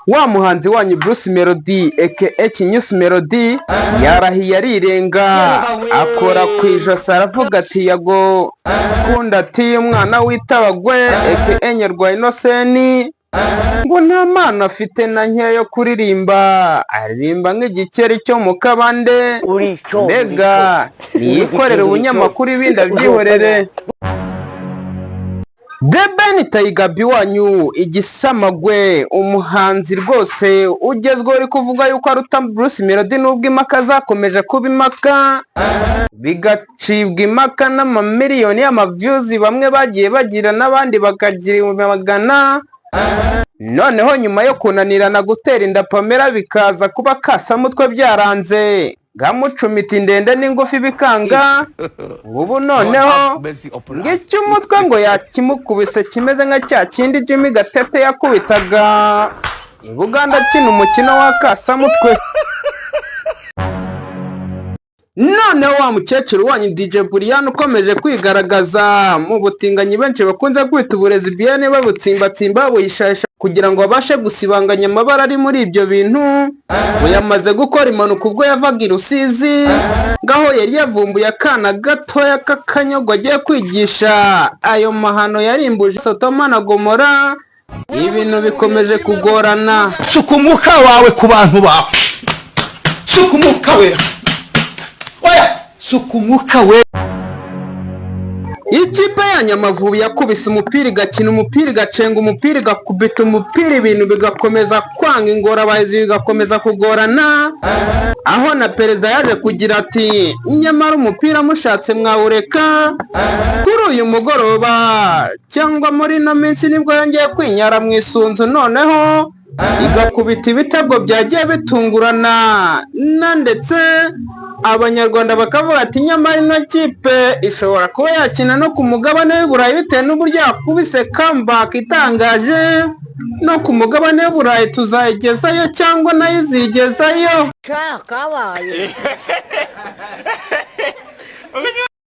Wa muhanzi wanyu Bruce Melody aka Kinyusi Melody yarahiye arirenga, akora ku ijosi, aravuga ati: "Yago kunda," ati: "Umwana w'itabagwe aka Nyarwaya Innocent ngo nta mpano afite na nkeya yo kuririmba, aririmba nk'igikeri cyo mu kabande." Mbega niyikorere ubunyamakuru, ibindi abyihorere. The Ben Tiger B wanyu, igisamagwe, umuhanzi rwose ugezweho uri kuvuga yuko aruta Bruce Melody, nubwo impaka zakomeje kuba impaka, bigacibwa impaka n'amamiliyoni y'amaviews bamwe bagiye bagira n'abandi bakagira 100,000. Noneho nyuma yo kunanirana gutera inda Pamela, bikaza kuba kasamutwe, byaranze ngamucumita indende n'ingufi bikanga. Ubu noneho ngicyo umutwe ngo yakimukubise, kimeze nka cya kindi Jimmy Gatete yakubitaga i Buganda akina umukino wa kasamutwe. Noneho wa mukecuru wanyu DJ Brian ukomeje kwigaragaza mu butinganyi benshi bakunze kwita uburezi biyane, babutsimbatsimba, babuhishahisha kugira ngo babashe gusibanganya amabara ari muri ibyo bintu, ngo yamaze gukora impanuka ubwo yavaga i Rusizi, ngaho yari yavumbuye akana gatoya k'akanyogo agiye kwigisha ayo mahano yarimbuje Sodoma na Gomora. Ibintu bikomeje kugorana. Suka umwuka wawe ku bantu bawe, suka umwuka wera, oya, suka umwuka wera. Ikipe ya Nyamavubi yakubise umupira, igakina umupira, igacenga umupira, igakubita umupira, ibintu bigakomeza kwanga, ingorabahizi bigakomeza kugorana, aho na perezida yaje kugira ati: "Nyamara umupira mushatse mwawureka." Kuri uyu mugoroba cyangwa muri ino minsi nibwo yongeye kwinyara mu isunzu, noneho igakubita ibitego byagiye bitungurana na ndetse Abanyarwanda bakavuga ati: "Nyamara ino kipe ishobora kuba yakina no ku mugabane w'i Burayi bitewe n'uburyo yakubise comeback itangaje. No ku mugabane w'i Burayi tuzayigezayo cyangwa nayo izigezayo." Kabaye.